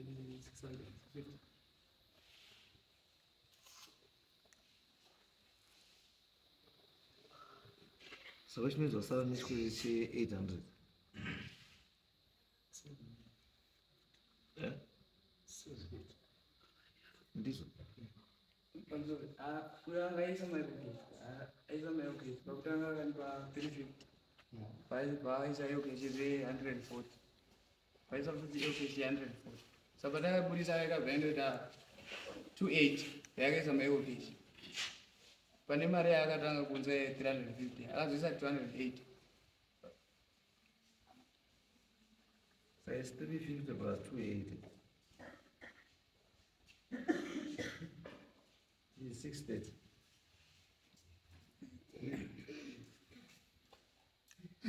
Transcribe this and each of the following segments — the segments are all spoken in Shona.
650. So which means wasara nechikwereti che800. Eh? Ndizvo. Uyo angaisa maekugezi, aisa maekugezi pakutanga akanipa 350, paaisa ekugezi 140, paisa futi ekugezi 140, saka patakaburisa yakabva yandoita 280 yakaisa maekugezi pane mari yaakatanga kunza ye 350 akazoisa 280. So it's 350 plus 280. Is 630.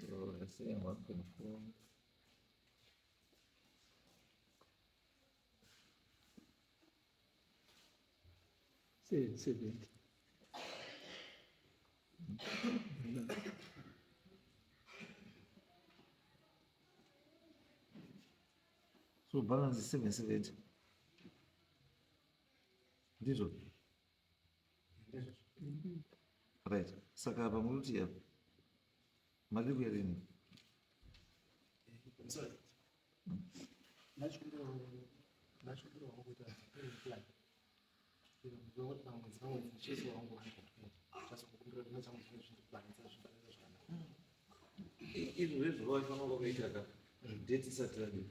So let's say 1.4. 70. So balance is 770. Ndizvo. Right. Saka apa muri kuti apa mari kuya rini? Sorry. Ndachikumbirawo kuita plan. Ndinokuti pamwedzi pamwedzi ndichiisa wangu 100. Chazokumbira kuti changu zvinhu zvinobhalansa zvinobhalansa zvakanaka. Izvo zvezvo vaifanira kwakaita ka date isati radii.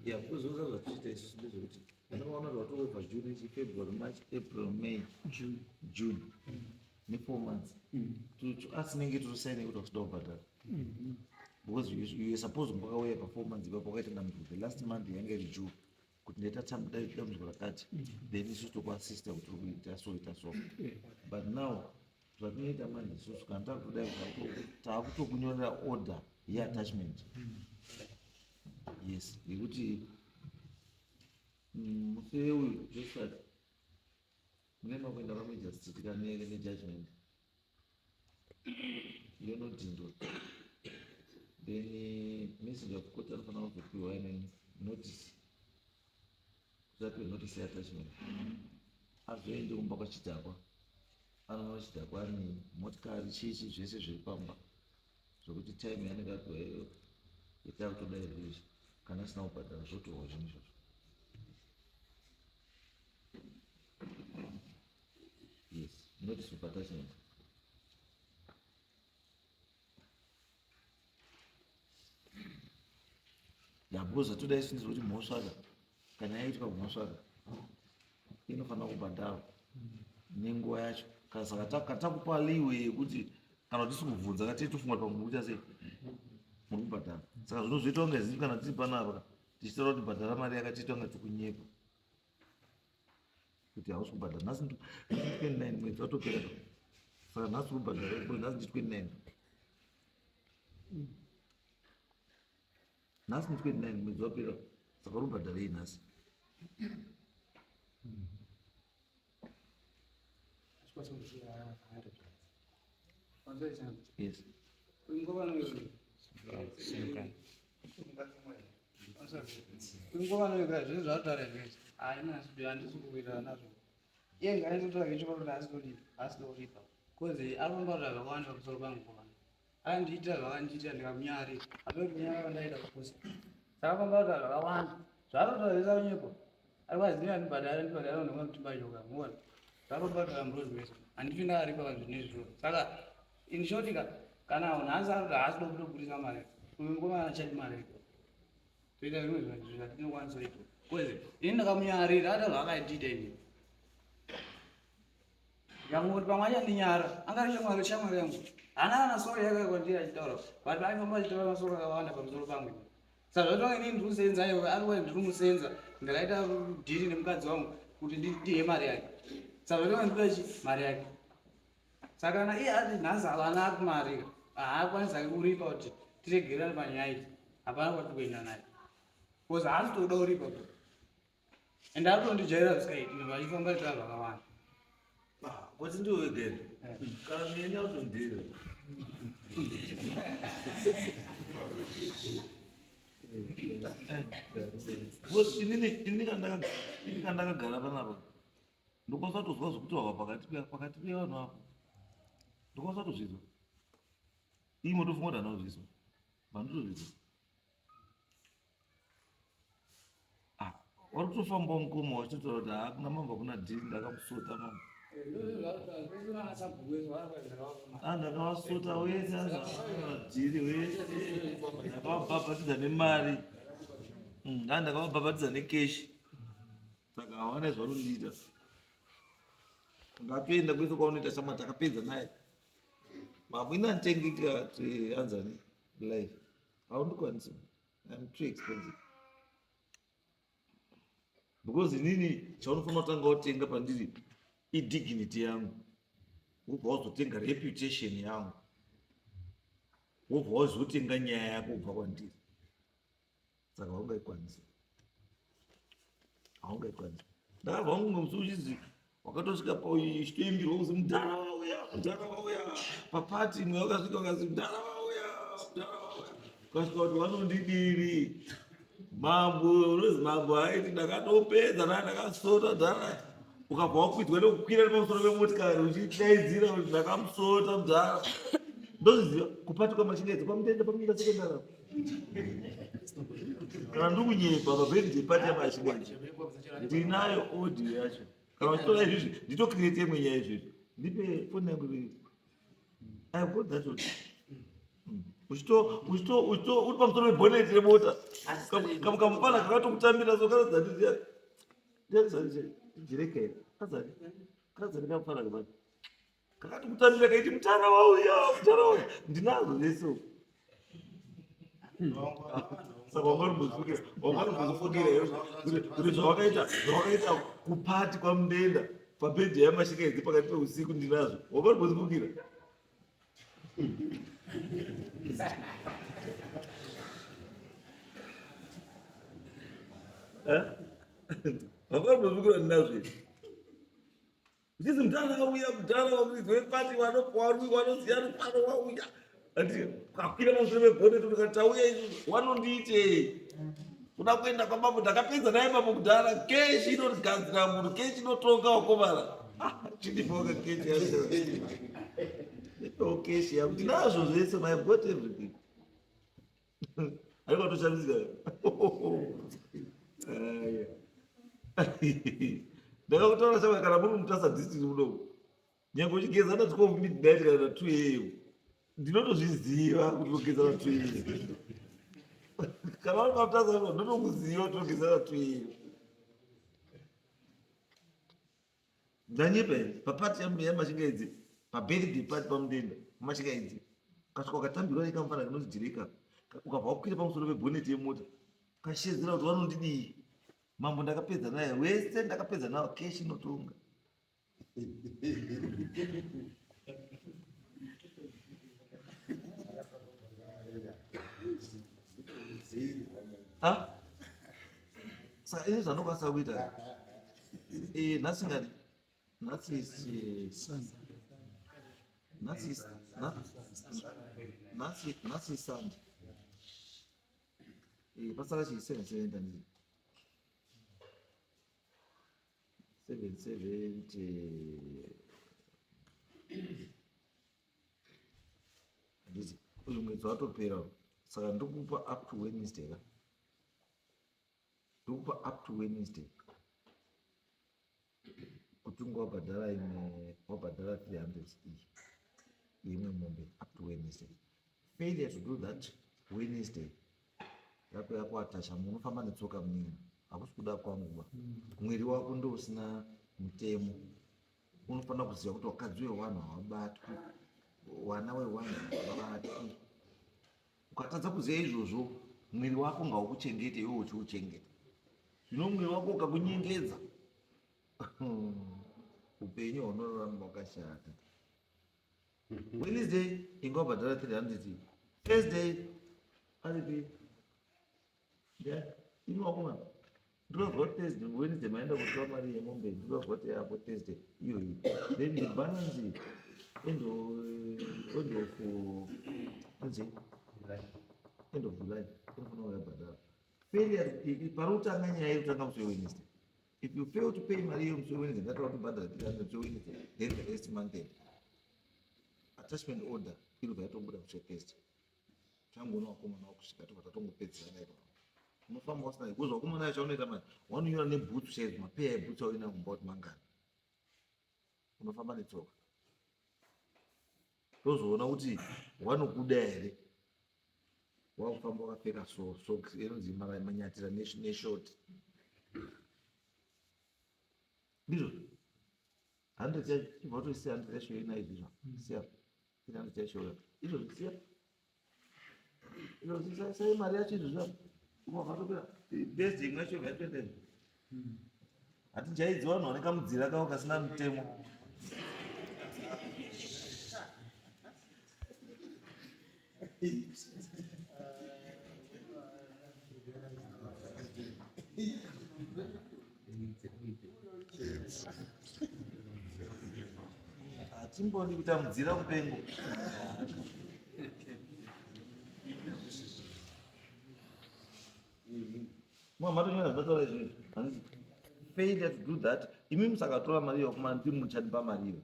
Ya, because zvose zvatichiita isusu ndezvekuti ndakaona kuti watobva June, February, March, April, May, June. June ne4 months. Asinenge totosaina kuti wasida kubhadhara. Because you were supposed kunge wakauya pa4 months ipapo wakaita dambudziko. The last month yanga iri June. Kuti ndaita dambudziko rakati. Then isusu tokuassista kuti uri kuita so ita so. But now zvatinoita manje isusu kana takudai taakutokunyorera order yeattachment. Yes, yekuti musi uyu Joshua mune makuenda pamagistrate kanenge nejudgment yonodhindwa, then messenger of court anofanira kuzopiwa ine notice, kuti apiwe notice yeattachment, azoende kumba kwachidhakwa, anoona chidhakwa ane motikari, chichi zvese zviri pamba, zvokuti time yaanenge apiwa iyoyo yetakutoda izvizvi, kana asina kubhadhara zvotorwa zvinhu izvozvo. Yes, notice of attachment. Ya, because zvatoda isu ndezvekuti mhosva ka, kana yaitwa mhosva ka, inofanira kubhadharwa nenguva yacho. Saka takupa leeway yekuti kana tisi kubvunza ka, titofunga kuti pamwe muri kuita sei, muri kubhadhara. Saka zvinozoita kunge zivi kana tiri panapa tichitaura kuti bhadhara mari yakatiita kunge tikunyepa kuti hausi kubhadhara. Nhasi 29, mwedzi watopera, saka nhasi uri kubhadhara because nhasi ndi 29, nhasi ndi 29, mwedzi wapera, saka uri kubhadharei nhasi? Achikwanisa kundisiya 100 rands. Yes. Ingova noika zvinhu zvataura izvezvi, haina, handisi kuwirirana nazvo. Iye ngaitotaura ngechokwadi kuti haasi kuripa, haasi kuripa, cause arikuomba zvakawanda pamusoro pangu. Kuvana akandiitira zvakandiitira, ndikamunyari ape kunyara kwandaita kupusa. Saka famba kutaura zvakawanda zvarotaura zvese anyepo ari kwaziva ndibhadhara, ndibhadhara ndonga mutimbajoka muona zvarotaura murozi wese, handifi ndakaripa pazvinhu izvozvo. Saka in short ka, kana nhasi ari kuti haasi kuda kutobudisa mari, uyu mukomana achadi mari, toita zvimwe zvinhu zvatinokwanisa kuita, cause ini ndakamunyarira ata zvaakaitiita. Ini ndikangoti pamwe achandinyara, angari shamwari, shamwari yangu, haana kana soro yake kwandiri achitaura, but aifamba achitaura masoro akawanda pamusoro pangu. Saka zvatonga inini ndiri kusenza, iwe ari kuwa ndiri kumusenza, ndakaita deal nemukadzi wangu kuti ndihe mari yake. Saka zvatonga ndikuda chi mari yake. Saka kana iye ati nhasi havana kumari, haakwanisa hake kuripa, kuti tiregererane panyaya idzi, hapana kwatiri kuenda naye, because haasi toda kuripa and akutondijaira zvisikaiti, vachifamba ita zvakawanda. Kuti ndiwe wega here? Kana neni autondira. Because inini inini kandakagara panapa ndokwanisa kutozwa zvekutaurwa pakati pakati pevanhu apo ndokwanisa kutozvizwa ii motofunga kuti handina kuzvizwa vandotozvizwa ah, wari kutofambawo mukoma wachitotaura kuti haa kuna mambo hakuna dhiri ndakamusota mambo ah, ndakavasota wese dhiri wese ndakavabhabhatidza nemari mm, ah, ndakavabhabhatidza nekeshi saka hawana zvaunondiita ungatoenda kwese kwaunoita shamwa takapedza naye mambo ini anditengeka anzani life haundikwanisi im too expensive because inini chaunofanira kutanga watenga pandiri idignity yangu wobva wazotenga reputation yangu wobva wazotenga nyaya yako kubva kwandiri saka haungaikwanisi haungaikwanisi ndakabva wangu mumwe musi uchizi wakatosvika uchitoimbirwa kuzi mudhara wauya mudhara wauya papati imwe wakasvika ukazi mudhara wauya mudhara wauya ukasvika kuti vanondidiri mambo unozi mambo aiti ndakatopedza naa ndakasota dhara ukabva wakwidzwa nekukwira nepamusoro pemotikari uchidaidzira kuti ndakamusota mudhara ndozviziva kupati kwamachingaidza pamutenda paminda sekendara kana ndikunyepa pabirthday party yamachingaidza ndinayo audio yacho kana uchitora izvizvi nditocreate imwe nyaya izvizvi ndipe foni yangu I've got that one. Uchito uchito uchito uri pamusoro peboneti remota. Kamupana kakatokutambira so karatidza ndiziya. Ndiziya jireka here? Karatidza karatidza ndikamupana kamani. Kakatokutambira kaiti mutara wauya mutara wauya. Ndinazvo zvese. Saka wangarimbozvifungira wangarimbozvifungira here kuti zvawakaita zvawakaita kupati kwamudenda pabhedhi yamashingaidzi pakati peusiku ndinazvo wangarimbozvifungira eh? Wangarimbozvifungira ndinazvo izvi Ndizi mudhara wauya mudhara wamuridzi wepati wanoziva rupano wauya andi kakwira pamusoro peboneti ndikati tauya izvi wanondiitei kuda kuenda kwamambo ndakapedza naye mambo kudhara keshi inogadzira munhu keshi inotonga wakomana ah, chindipoka keshi yacho keshi yangu ndinazvo zvese my got everything Ariko toshamisika. Ndakakutaura sema kana muri mutasa district muno. Nyange uchigeza na 12 midnight kana 2 am. Ndinotozviziva kuti unogeza na 2 am. Kana uri pamutasa ndinotokuziva kuti unogeza na 2 am. Ndanyepa here? Papati yamashingaidzi, pabirthday party pamudenda, mashingaidzi. Ukasvika ukatambirwa nekamufana kanonzi Jireka, ukabva wakwira pamusoro peboneti yemota, ukashedzera kuti vanondidii. Mambo ndakapedza naye wese ndakapedza nawo keshi inotonga. Ha? Saka ini zvandokwanisa kuita Eh, nhasi ngani? Nhasi is eh, nhasi is nhasi nhasi is Sunday. Eh, pasara chi 7 7 ndani. 7 7 handiti uyu mwedzi watopera saka ndikupa up to Wednesday ka ndokupa up to Wednesday kuti unge wabhadhara imwe wabhadhara 300 iyi yeimwe mombe up to Wednesday. Failure to do that Wednesday yako yakuatasha munofamba netsoka munin'ina hakusi kuda kwangu ba mwiri wako ndo usina mutemo unofanira kuziva kuti wakadzi wewanhu hawabatwi wana wewanhu hawabatwi Ukatadza kuziva izvozvo, mwiri wako ngaukuchengete iwe uchiuchengeta. Zvino mwiri wako ukakunyengedza, upenyu haunorarama wakashata. Wednesday inga wabhadhara 300, Thursday aripi? Yeah, imi wakomana. Ndinozwa kuti Thursday, Wednesday maenda kutora mari yemombe, ndinozwa kuti yapo Thursday iyoyi. Then the balance end of end of anzi end of July inofanira kuyabhadhara. Failure pari kutanga nyaya iri kutanga musi weWednesday. If you fail to pay mari iyo musi weWednesday, ndataura kuti bhadhara 300 musi weWednesday, then the rest month end. Attachment order irobva yatobuda musi weThursday. Tangoona vakomana vakusvika tobva tatongopedzerana ipapo. Unofamba usina because vakomana vacho vanoita mari vanonyora nebhutsu chaizvo mapeya ebhutsu auina kumba kuti mangani. Unofamba netsoka. Tozoona kuti wanokuda here. Wakufamba wakapfeka so socks inonzi manyatira neshort. Ndizvo. 100 yacho chibva watoisiya 100 yacho ina izvi siya. 300 yacho izvo siya. Izvo sai mari yacho izvo zva. Wakatopera best imwe yacho yatoenda izvo. Hatijaidzi vanhu vane kamudzira kavo kasina mutemo. Hatimboni kuita mudzira mupengo. Matonyora zvataura izvi. Failure to do that. Imi musakatora mari iyo kuma ndimi muchadipa mari iyo.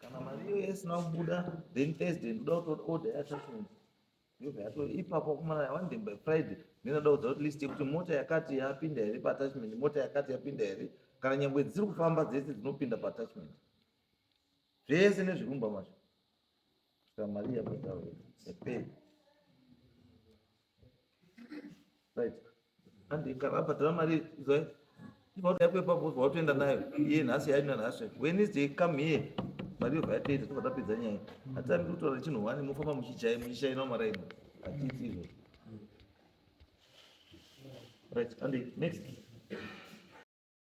Kana mari iyo isina kubuda then Thursday ndoda kutora order yeattachment. Yobva yato ipapo kumana I want them by Friday. Ndinoda kuudza kuti list yekuti mota yakati yapinda here paattachment, mota yakati yapinda here. Kana nyangwe dziri kufamba dzese dzinopinda paattachment. Zvese nezvirumba macho. Saka mari yabhadharwa yapera. Right. Andi kana abhadhara mari izwai. Ibva yako ipapo uzwa watoenda nayo. Iye nhasi yaenda nhasi. Wednesday come here. Mari yobva yatoita tobva tapedza nyaya. Hatirambi kutaura chinhu one mofamba muchichai muchishaina maraini. Hatiiti izvozvo. Right, Andy, next.